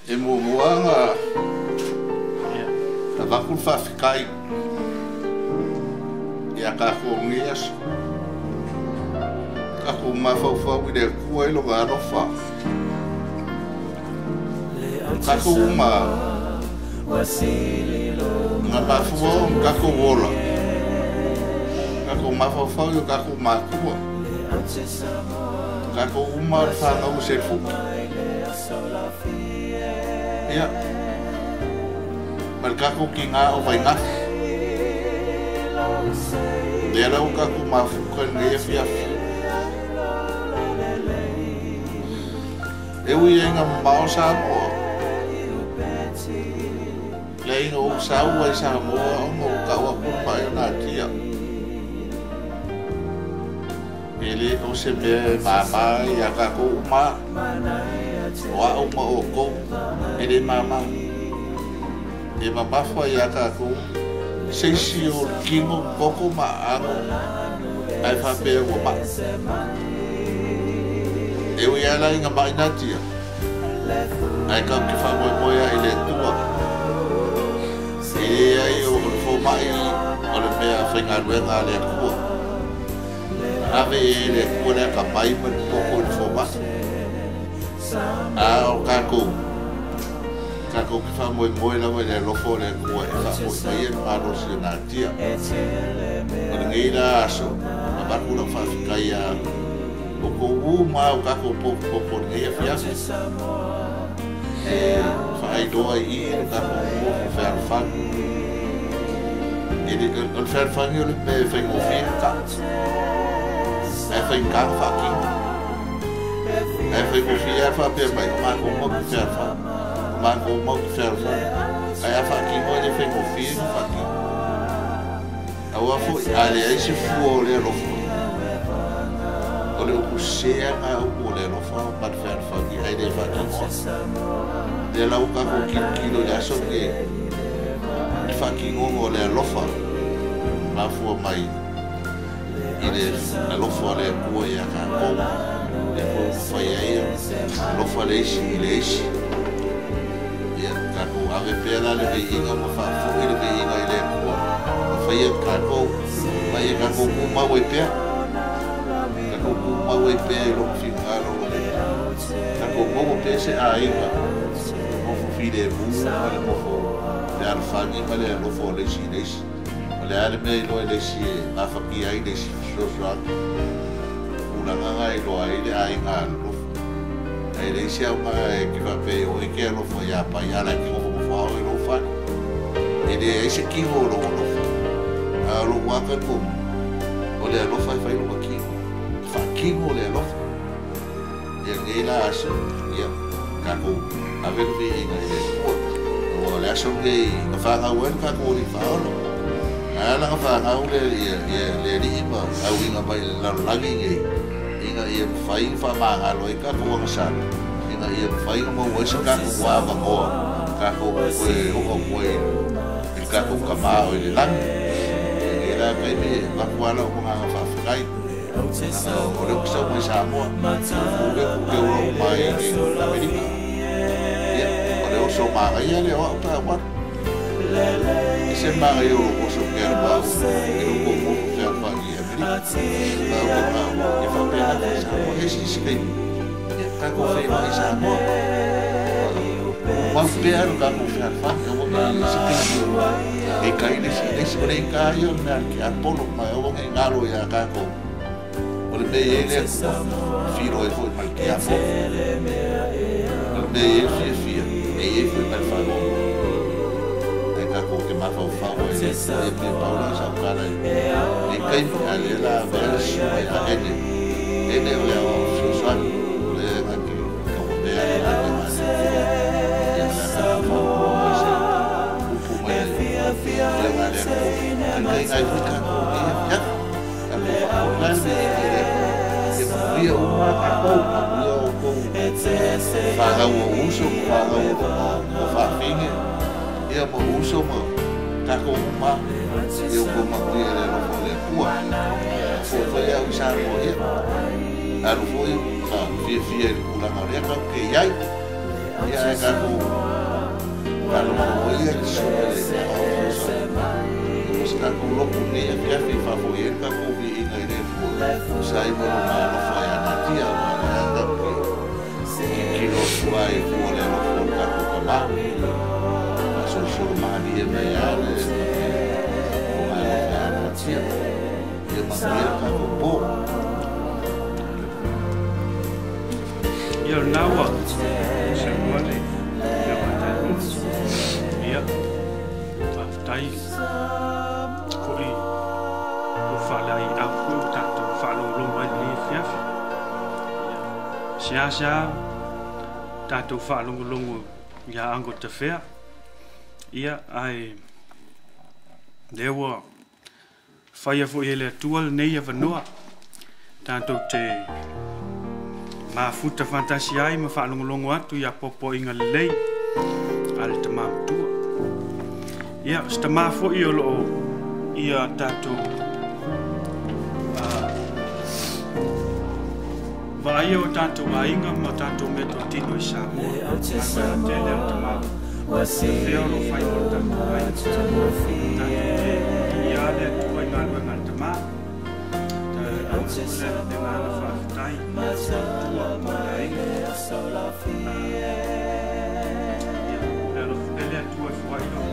E muamuaga avatu le faafetai ia tatou lenei aso. Tatou mafaufau i le Atua i lona alofa. O tatou uma na mafua ona tatou ola, tatou mafaufau i o tatou matua. Tatou uma le fanau i Selefuti. Ia, ma le tatou tiga o Vaingafi. Lea la ua tatou mafuta i lenei afiafi. E ui ai ina mamao Samoa, leai ina ou sau ai Samoa ona ou tau atu le mai o natia. E le o se mea e māmā ia tatou uma, o au ma outou, e le māmā. E mamafa ia tatou, se isi o le kino, koko ma aano, ae faapea ua mai. E ui ala ina mai natia, ae kau te faamoemoe ai i le Atua. E le ai o le fomai o le mea faigaluega a le Atua. Ave e le Atua le atamai ma le poko i le fomai. A o tatou, tatou te faamoemoe lava i le alofa o le Atua e faafoi mai ai le malosi o natia. O lenei la aso, avatu lau faafetai ia outou uma o tatou potopoto o lenei afiafi. E faailoa i i le tatou nofo fealofani. O le fealofani o le mea e faigofie na tau. Ae faigata na faatino. Ae faigofie lava faapea mai, o matou mau te fealofani. O matou mau te fealofani. Ae a faatino e le faigofie na faatino. Aua foi, a leai se fua o le alofa. O le upu sese lava na upu o le alofa ma le fealofani ae le faatinoa. Lea la ua tatou tilotilo i le aso lenei i le faatinoga o le alofa mafua mai i le alofa o le Atua ia tatou. Lea foi ua mafai ai ona alofa le isi i le isi. Ia, tatou ave pea la le viiga ma faafoi le viiga i le Atua na faia e tatou, ma ia tatou tumau ai pea. Tatou tumau ai pea i lona finagalo o le tatou maua pea se aiga nofo filemu ma le nofo fealofani ma le alofa o le isi i le isi. O le a le mea iloa i le isi e gafatia ai le isi fesoasoani. Tulaga na iloa ai le aiga alolofa. Ae leai se aoga e te faapea o oe e te alofa ia Pai a la e te nofonofo lava oe i lou fale. E leai se kino o lou alofa. A o lou ata tonu, o le alofa e fai lona kino. E faakino le alofa. Ia lenei la aso, ia tatou ave le viiga i le Atua. Aua o le aso lenei na fanau ai le tatou Alii Faaola. A la na fanau le Alii ma auiga mai i le lalolagi nei, ina ia mafai ona faamagalo ai tatou agasala, ina ia mafai ona maua ai se tatou avanoa, tatou toe oo atu ai i le tatou Tama o i le lagi. I lenei la taimi e avatu lava lau agaga faafetai, leaga o lea ou te sau mai Samoa, o lea ou te ola uma ai i Amerika. Ia, o le oso manaia lea o au pe a ou alu. E se manaia o lou oso ke alu ma au i lou tou nofo fealofani i Amerika. Ma ou te manao e faapena foi Samoa. E isi isi taimi, ia tatou feiloai i Samoa. Tumau pea lo tatou fealofani, aua ne i i ai se taimi e ita ai le isi i le isi. O le ita ia o le mea a le tiapolo, ma e aua ne i galo ia tatou. O le mea e i ai le Atua, e feiloai foi ma le tiapolo. O le mea e i ai le fiafia, e i ai foi ma le faanoanoa. Ae tatou te mafaufau ai i le Atua, ia pe pau la sau tala i lenei taimi, a o lea la avea le susuga ia Ene. Ene o le aoao fesoasoani, o lea na te tauavea le galuega a le Atua. Ia o le a tatou fautua mai se upu mai le afioga a le Atua. Taitaiga ai foi tatou i lenei afiafi. Tatou faafoi la le viiga i le Atua. Ia manuia uma tatou, manuia outou fanau o uso ma fanau o fafine, ia ma uso ma tatou uma, ia outou manuia i le alofa o le Atua. Foi foi au i Samoa ia. Alu foi ma fiafia i le tulaga o lea tatou te i ai. Ia ae tatou faalogologo ia i le susuga i le Aoao Fesoasoani. Ia ma se tatou lotu i lenei afiafi e faafoi ai le tatou viiga i le Atua e tusa ai ma Lona alofa ia natia, aua o lea lava tatou te tilotilo atu lava i fua o le alofa o le tatou Tama. E faasolosolo malie mai lava le Lona alofa ia natia. Ia manuia le tatou po. Ia o lena ua saunoa le Afioga ia Taeruga. Ia, faafetai foi ua faalaeiau foi ua tatou faalogologo ai i lenei afiafi. Ia, seasea tatou faalogologo ia Uncle Tafea, ia, ae lea ua faia foi e le Atua lenei avanoa tatou te mafuta faatasi ai ma faalogologo atu i apoapoaiga lelei a le Tama Matua. Ia, o se tama foi o lo o ia tatou vaaia o tatou aiga ma tatou meatotino i Samoa. Galuega tele a le Tama Tafea o lo o fai mo le tatou aiga. Tatou te viia le Atua i galuega a le Tama. E momoli foi le agaga faafetai i matua ma le aiga. Ia, le alofa pea le Atua e foai lou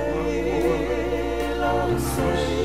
soifua, maua ma lou malosi.